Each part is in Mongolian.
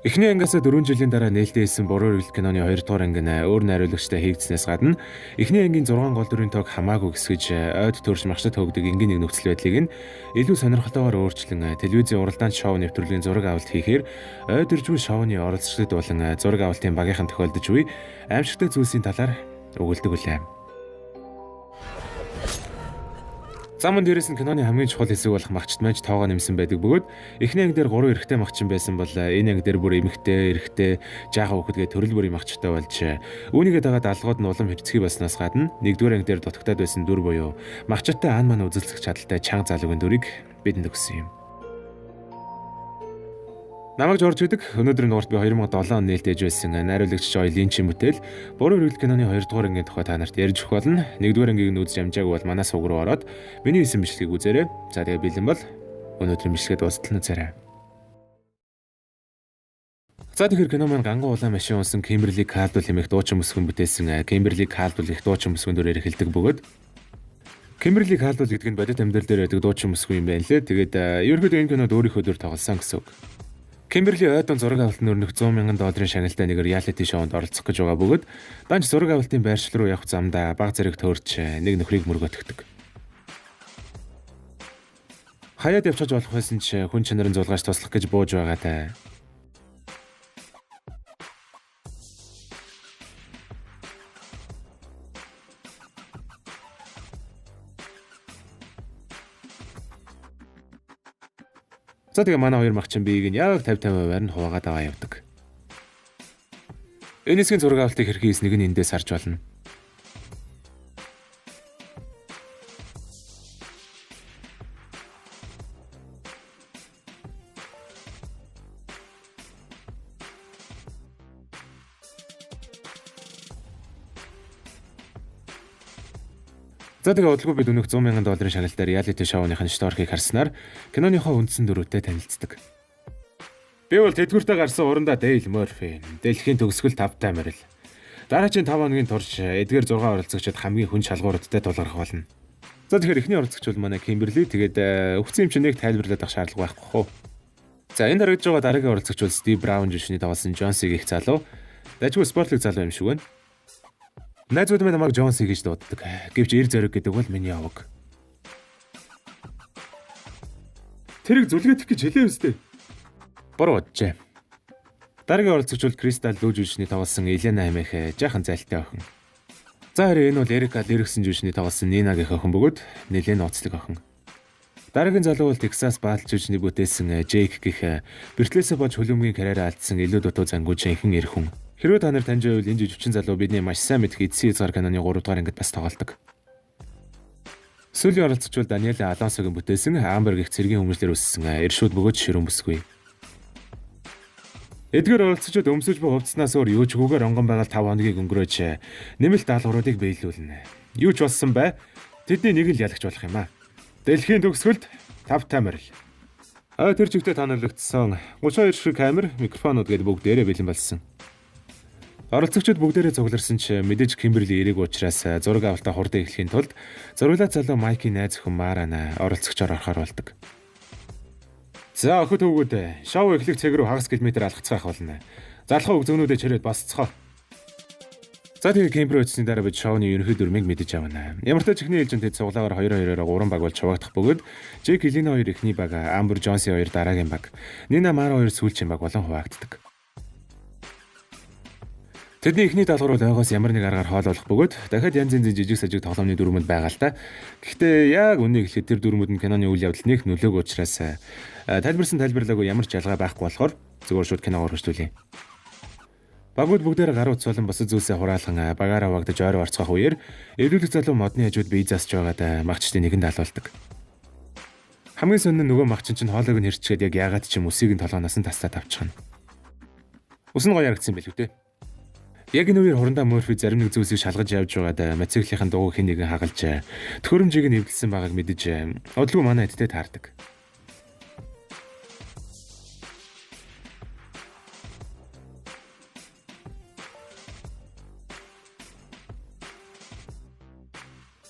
Эхний ангиасаа 4 жилийн дараа нээлттэй хийсэн Буруу эргэлт киноны 2 дугаар анги нь өөр найруулагчтай хийгдснээс гадна эхний ангийн 6 гол дүрийн тоог хамаагүй гисгэж ойд төрж магшид хөөгдөг энгийн нэг нөхцөл байдлыг нь илүү сонирхолтойгоор өөрчлөн телевизийн уралдаан шоу нэвтрүүлгийн зураг авалт хийхээр ойд иржгүй шоуны оролцогчдод болон зураг авалтын багийнхан тохиолдож буй аимшигтай зүйлсийн талаар өгүүлдэг үлээ. За мөн дээрээс нь киноны хамгийн чухал хэсэг болох магчд мэж тоогоо нэмсэн байдаг бөгөөд эхний анги дээр 3 эрэгтэй магчин байсан бол энэ анги дээр бүр эмэгтэй, эрэгтэй, жаахан хүүхэд гэх төрөл бүрийн магчтай болж үүнийгээ дагаад алгууд нь улам хэрцгий болсноос гадна нэгдүгээр анги дээр дутагтаад байсан дүр буюу магчтай ан мань үзэлцэх чадaltaй чанга залуугийн дүрийг бидэнд өгсөн юм. Намайг Жорж гэдэг. Өнөөдрийн дугаарт би 2007 онд нээлтэж байсан найруулагч Жой Линчийн бүтээл Буруу эргэлт киноны 2 дугаар ангийн тухай та нарт ярьж өгөх болно. 1 дугаар ангийг нь үзэж амжаагүй бол манай сувг руу ороод миний хийсэн бичлэгийг үзээрэй. За тэгээ бэлэн бол өнөөдрийн бичлэгээ дуустал нь үзээрэй. За тэгэхээр кино маань ганган улаан машин унсан Кимберли Калдвелл хэмээх дуучин бүсгүйн бүтээсэн Кимберли Калдвелл гэх дуучин бүсгүйн дүрээр эхэлдэг бөгөөд Кимберли Калдвелл гэдэг нь бодит амьдрал дээр байдаг дуучин бүсгүй юм байна лээ. Тэгээд ерөнхийдөө энэ кинод өөрийнхөө дүр тоглосон гэсэн үг. Кимберли ойдон зураг авалтанд өрнөх 100 мянган долларын шагналтай нэг реалити шоунд оролцох гэж байгаа бөгөөд данч зураг авалтын байршил руу явах замдаа баг зэрэг төөрч нэг нөхрийг мөргөтгдөг. Хаяад явчихж болох байсан ч хүн чанарын зулгааш туслах гэж бууж байгаатай. За тэгээ манай хоёр махчин биеийг нь яг 50 50%-аар нь хуваагаад аваа явдаг. Энэ хэсгийн зураг авалтыг хэрхэн хийснийг нь эндээс харж болно. За тэгээ удалгүй бид өнөөх 100 мянган долларын шагналтай реалити шоуных нь шторхийг харснаар киноныхоо үндсэн дүрүүдтэй танилцдаг. Би бол тэдгүүртээ гарсан урандаа Дейл Морфи. Дэлхийн төгсгөл 5 морил. Дараагийн 5 хоногийн турш эдгээр 6 оролцогчид хамгийн хүн шалгууруудтай тулгарх болно. За тэгэхээр эхний оролцогч бол манай Кимберли. Тэгээд өвцөн юм чинь нэг тайлбарлаад авах шаардлага байхгүй хөө. За энэ харагдж байгаа дараагийн оролцогч бол Стив Браун жүжигчний тоглосон Джонсиг их залуу. Дажгүй спортлог залуу юм шиг байна. Найзууд минь намайг Джонси гэж дууддаг. Гэвч эр зориг гэдэг бол миний овог. Тэрийг зүлгээдэх гэж хэлээ өстэй. Буруу боджээ. Дараагийн оролцогч бол Кристал Лүү жүжигчний тоглосон Елена хэмээх жаахан зайлтай охин. За харин энэ бол Эрика Лэриксэн жүжигчний тоглосон Нина гэх охин бөгөөд нэлээд нууцлаг охин. Дараагийн залуу бол Техас Баал жүжигчний бүтээсэн Джейк гэх бэртлээсээ болж хөлбөмбөгийн карьераа алдсан илүү дутуу зангуу жинхэнэ эр хүн. Хэрвээ та нар таньж байвал энэ жүжигчин залуу бидний маш сайн мэдэх эцсийн хязгаар киноны 3 дугаар ангид бас тоглодог. Сүүлийн оролцогч бол Даниэла Алонсогийн бүтээсэн Амбер гэх цэргийн хүмүүжлэр өссөн эршүүд бөгөөд ширүүн бүсгүй. Эдгээр оролцогчид өмсөж буй хувцснаас өөр юу ч гүгээр онгон байгаль 5 хоногийг өнгөрөөж нэмэлт даалгавруудыг биелүүлнэ. Юу ч болсон бай. Тэдний нэг л ялагч болох юм аа. Дэлхийн төгсгөлд 5 морил. А тэр чигтээ танирлагдсан 32 ширхэг камер, микрофонууд гээд бүгдээрээ бэлэн болсон. Оролцогчид бүгдээрээ цугларсан ч мэдээж Кимберли эрээг учраас зураг авалтаа хурдан эхлэхийн тулд зураглаад залуу Майкийн найз охин Марана оролцогчоор орохоор болдог. За охид хөвгүүд шоу эхлэх цаг руу хагас километр алхацгаах болно. Залхуу өгзөгнүүдээ чирээд босцгоо. За тэгээ Кембриж очсны дараа бид шоуны ерөнхий дүрмийг мэдэж авна. Ямар ч тач эхний ээлжинд тэд цуглаагаар 2-2-ороо 3 баг болж хуваагдах бөгөөд Джек Элина хоёр эхний баг, Амбер Джонси хоёр дараагийн баг, Нина Мара хоёр сүүлчийн баг болон хуваагддаг. Тэдний эхний даалгавар бол ойгоос ямар нэг аргаар хоол болох бөгөөд дахиад янз янзын жижиг сажиг тоглоомны дүрмүүд байгаа л та. Гэхдээ яг үннийг хэлэхэд тэр дүрмүүд нь киноны үйл явдалд нэг нөлөөгүй учраас тайлбарсан тайлбарлаагүй ямар ч ялгаа байхгүй болохоор зүгээр шууд киногоор хөршлүүлье. Багууд бүгдээр гар утас болон бусад зүйлсээ хураалган багаараа вагдаж ойроо орцгоох үеэр эвлүүлэх залуу модны хажууд бие засч байгаад магчдын нэгэн даалгавалдаг. Хамгийн сонин нь нөгөө магчин чинь хоолойг нь хэрчгээд яг яагаад ч юм үсийг нь толгооноос нь таслаад авчихна. Ус нь гоё ярагдсан байл үү те. Яг энэ үеэр хурандаа Мөрфи зарим нэг зүйлсийг шалгаж явж байгаад мотоциклийнхэн дугуйг хэн нэгэн хагалж төхөөрөмжийг нь эвдэлсэн байгааг мэдэж удалгүй манай эдтэй таардаг.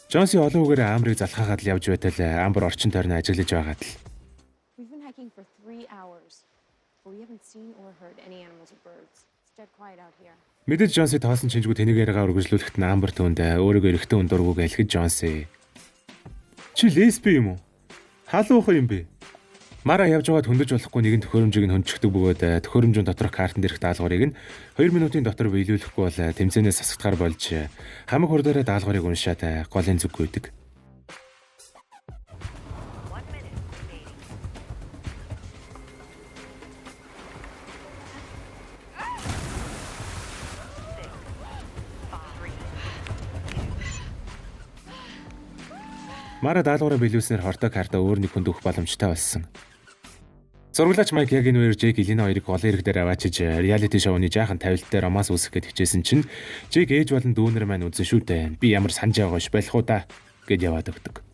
Джонси олон үгээр Амбрыг залхаагаад л явж байтал Амбер орчин тойрноо ажиглаж байгаад л We've been hiking for 3 hours. But we haven't seen or heard any animals or birds. It's dead quiet out here. Мэдээж Джонси тоосон чинжгүй тэнийг яриагаа үргэлжлүүлэхэд нь Амбер түүнд өөрийгөө эрэгтэй хүн дургүйг альхиж Джонси. Чи лесби юм уу? Халуухан юм бэ? Мара явж байгаад хөндөж болохгүй нэгэн төхөөрөмжийг нь хөндөждөг бөгөөд төхөөрөмжийн доторх картан дээрх даалгаврыг нь 2 минутын дотор биелүүлэхгүй бол тэмцээнээс засагдахаар болж хамаг хурдаараа даалгаврыг уншаад голын зүг гүйдэг. 1 minute remaining. Six, five, three, Мара даалгавраа биелүүлснээр хортой карта өөр нэг хүнд өгөх боломжтой болсон. Зураглаач Майк яг энэ үеэр Джейк Элина хоёрыг голын ирэг дээр аваачиж реалити шоуны жаахан тавилттай романс үүсгэх гээд хичээсэн чинь Джейк ээж болон дүүнер маань үзэн шүү дээ. Би ямар санаж байгаа ш болох уу да гэд яваад өгдөг.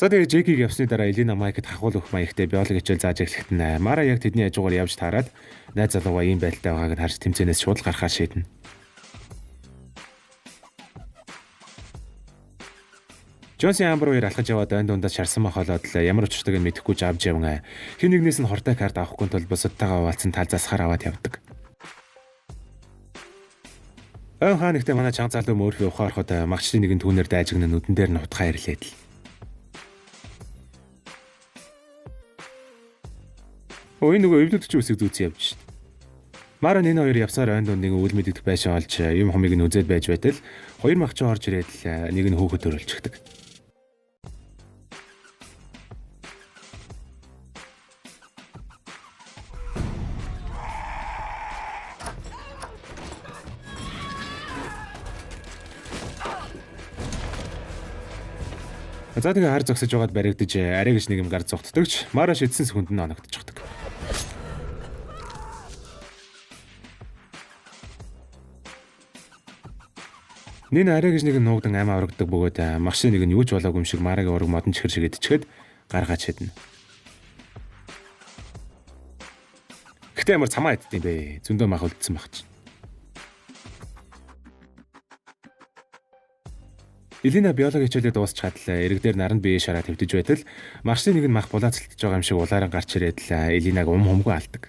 За тэгээ Джекийг явсны дараа Элина Майкд хахуул өгөх маягтай биологи хичээл зааж эхлэхэд нь Мара яг тэдний хажуугаар явж таарад найз залуугаа ийм байдалтай байгааг нь харж тэмцээнээс шууд л гарахаар шийднэ. Джонсын Амбер хоёр алхаж яваад ойн дундаас шарсан махолоод л ямар учиртайг нь мэдэхгүй ч авч явна. Хэн нэгнээс нь хортой карт авахгүй тул бусадтайгаа хуваалцсан тал засахаар аваад явдаг. Ойн хаа нэгтээ манай чанга залуу Мөрфи ухаан ороход магчдын нэгэн түүнээр дайжигна нүдэн дээр нь утгаа ирлээд л. Өө энэ нөгөө өвлөдөгч үсэг зүүц явж шít. Мара нэн хоёр явсаар ойн дунд нэгэн үл мэдэгдэх байшин олж юм хумыг нь үзээд байж байтал хоёр махчин орж ирээд л нэг нь хөөхөд төрөлчихдөг. За тэгээ хар зогсож байгаад баригдаж арай гэж нэг юм гар зугтдагч Мара шидсэн секунд нь оногдчихдаг. Нин арай гэж нэг нь нуугдан амиа аврагддаг бөгөөд магшин нэг нь юу ч болоогүй юм шиг Марагийн ураг модон чихэр шиг идчихэд гаргаад шиднэ. Гэтэ ямар цамаа иддэг юм бэ? Зөндөө мах үлдсэн байх чинь. Элина биологи хичээлээ дуусчихад л эрэг дээр наранд бие шараа твдэж байтал магшин нэг нь мах булаацалтж байгаа юм шиг улааран гарч ирээд л Элинаг ум хумгүй алдаг.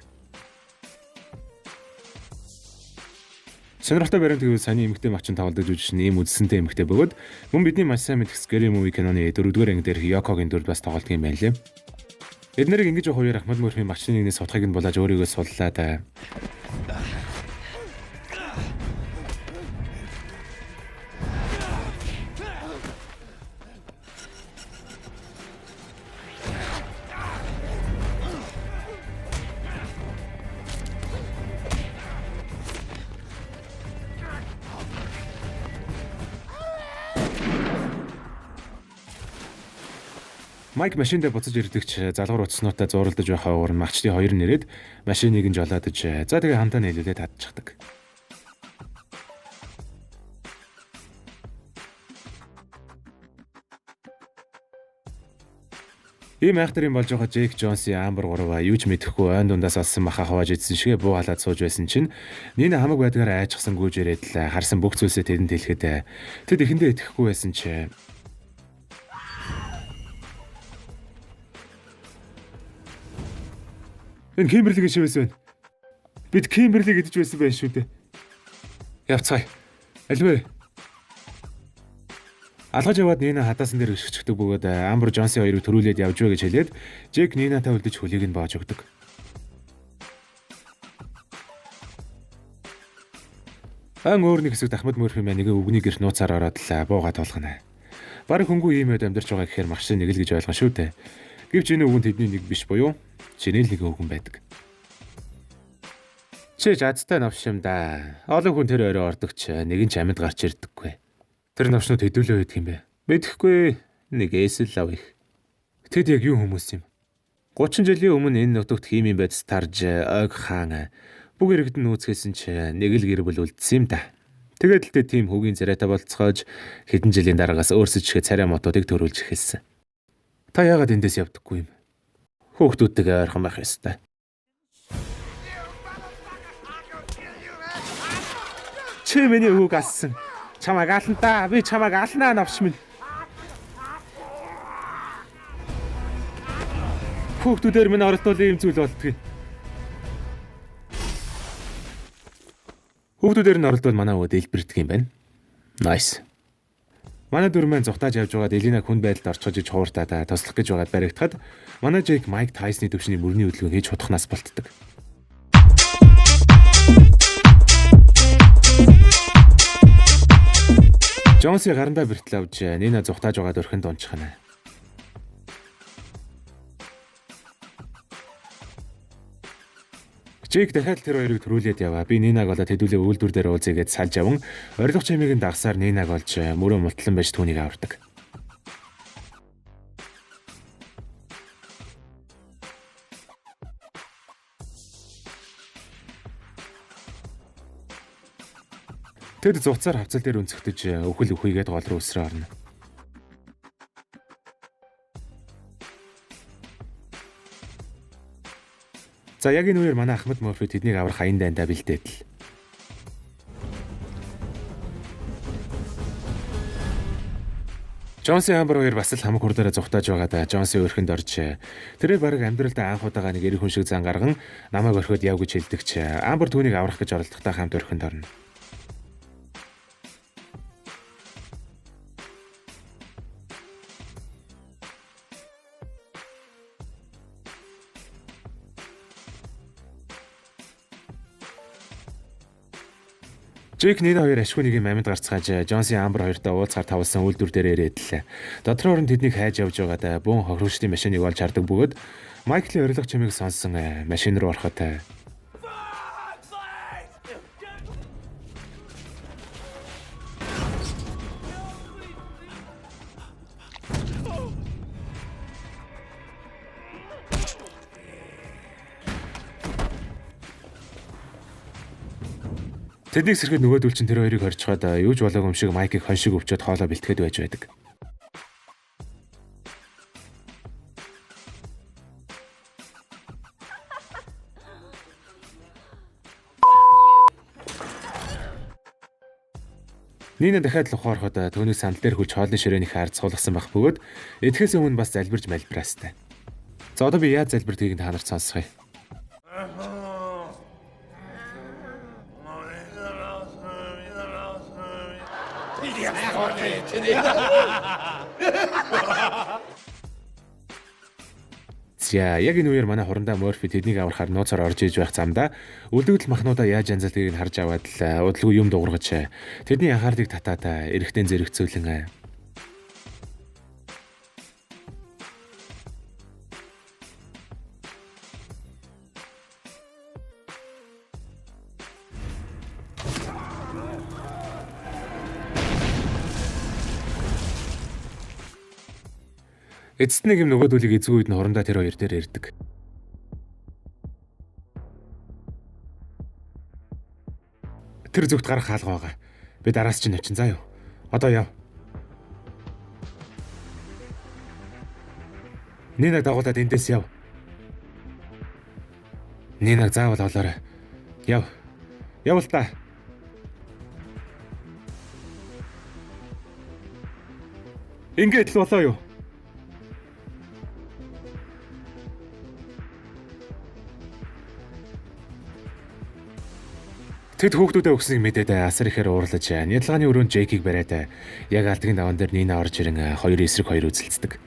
Сонирхолтой баримт гэвэл саяны эмэгтэй мачин тоглодог жүжигчин ийм үдсэнтэй эмэгтэй бөгөөд мөн бидний маш сайн мэдэх Scary Movie киноны дөрөвдүгээр анги дээрх Йокогийн дүрд бас тоглодог юм байна лээ. Эд нарыг ингэж явах үеэр Ахмад Мөрфи магчны нэгнээс сутхыг нь булааж өөрийгөө суллаад Майк машиндаа буцаж ирдэгч залгуур утаснуудаа зууралдаж байхаа уур магчдын хоёр нэрээд машиныг нь жолоодож за тэгээ хамтаа нийлүүлээд татчихдаг. Ийм айхтар юм болж байгаа Джейк Джонсын Амбер гурваа юу ч мэдэхгүй ойн дундаас олсон маха хавааж идсэн шигэ буу халаад сууж байсан чинь Нина хамаг байдгаараа айжсан гүйж ирээд л харсан бүх зүйлсээ тэдэнд хэлэхэд тэд эхэндээ итгэхгүй байсан чи Энэ Кимберлигийн шивээс байна. Бид Кимберлиг идэж байсан байх шүү дээ. Явцгаая. Альвэ. Алгаж яваад Нина хадаасан дээр өшгөчдөг бөгөөд Амбер Джонсын хоёрыг төрүүлээд явж вэ гэж хэлээд Джек Нинатай үлдэж хөлийг нь боож өгдөг. Ан өөр нэг хэсэгт Ахмад Мөрфи маань нэгэн өвгний гэрт нууцаар ороод л бууга туулгана. Бараг хөнгүү ийм үед амьдарч байгаа гэхээр магшин нэг л гэж ойлгон шүү дээ. Гэвч энэ өвгөн тэдний нэг биш буюу чинэл нэг өвгөн байдаг. Чи жадтай новш юм да. Олон хүн тэр орой ордогч нэг нь ч амьд гарч ирдэггүй. Тэр новшнууд хэдүүлээ байдаг юм бэ? Мэдэхгүй. Нэг эсэл лав их. Тэд яг юу хүмүүс юм? 30 жилийн өмнө энэ нутагт химийн бодис тарж ойг хаан бүх иргэд нь нүүцгээсэн чи нэг л гэр бүл үлдсэн юм да. Тэгээд л тэ тийм хөгийн царайтай болцоогоож хэдэн жилийн дараагаас өөрсөж чихээ царай мотуудыг төрүүлж эхэлсэн. Та яагаад эндээс явдаггүй юм? Хөөхтүүдтэйгээ ойрхон байх ёстой. Чи миний хүүг алсан. Чамайг ална да. Би чамайг алнаа навш минь. Хүүхдүүдээр минь оролдвол ийм зүйл болдгийг. Хүүхдүүдээр нь оролдвол манай өвөө дэлбэрдэг юм байна. Nice. Манай дүр маань зугтааж явж байгаад Элина хүн байдалд орчихож иж хууртаа туслах гэж байгаад баригдахад манай Джейк Майк Тайсны төвшний мөрний хөдөлгөөн хийж хутгахнаас болтдог. Джонси гарандаа бэртэл авч Нина зугтааж байгаад өрхөнд унчихна. Джейк дахиад тэр хоёрыг төрүүлээд яваа. Би Нинаг болоод хэдүүлээ үйлдвэр дээр уулзъя гэж салж яван орилго чимээг нь дагсаар Нинаг олж мөрөө мултлан байж түүнийг авардаг. Тэд зугацаар хавцал дээр өнцөгдөж өхөл өхийгээд гол руу өсрөө орно. За яг энэ үеэр манай Ахмад Морфи тэднийг аврах аян дайндаа бэлдээтэл. Джонси Амбер хоёр бас л хамаг хурдаараа зугтааж байгаад Джонси өрхөнд орж тэрээр бараг амьдралдаа анх удаага нэг эрэг хүн шиг зан гарган намайг орхиод яв гэж хэлдэг ч Амбер түүнийг аврах гэж оролдохдоо хамт өрхөнд орно. Джейк Нина хоёр ашгүй нэг юм амьд гарцгааж Джонсын Амбер хоёртой уулзахаар тавлсан үйлдвэр дээр ирээд л. Дотроор нь тэднийг хайж явж байгаад бөөн хохирогчдын машиныг олж хардаг бөгөөд Майклийн орилго чимээг сонсон машин руу ороход Тэднийг сэрхэд нөгөөдөл чинь тэр хоёрыг хорчхоод юу ч болоогүй юм шиг Майкийг хон шиг өвчөөд хоолоо бэлтгэхэд байж байдаг. Нина дахиад л ухаа ороход түүнийг сандал дээр хүлж хоолны ширээний хаар цуулгасан байх бөгөөд эдгээс өмнө бас залбирж малбираастай. За одоо би яаж залбирдгийг та нарт сонсгоё. За яг энэ үеэр манай хурандаа Морфи тэднийг аврахаар нууцаар орж иж байх замдаа үлдэгдэл махнуудаа яаж янзалдгийг нь харж аваад л удалгүй юм дуургаж тэдний анхаарлыг татаад эрэхтэн зэрэгцүүлэн Эцэст нэг юм нөгөөдөлийг эзгүй үед нь хурандаа тэр хоёр дээр ирдэг. Тэр зүгт гарах хаалга байгаа. Би дараас чинь очин заа юу. Одоо яв. Нинаг дагуулад эндээс яв. Нинаг заавал олоорой. Яв. Яв л та. Ингээд л болоо юу? Тэд хүүхдүүдээ өгснийг мэдээд асар ихээр уурлаж нядалгааны өрөөнд Джейкийг бариад яг алдгийн даван дээр Нина орж ирэн хоёр эсрэг хоёр үзэлцдэг.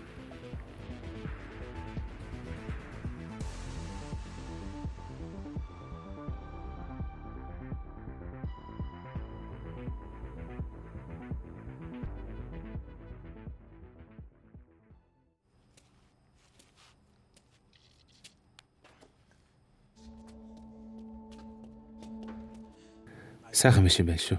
Сайхан машин байна шүү.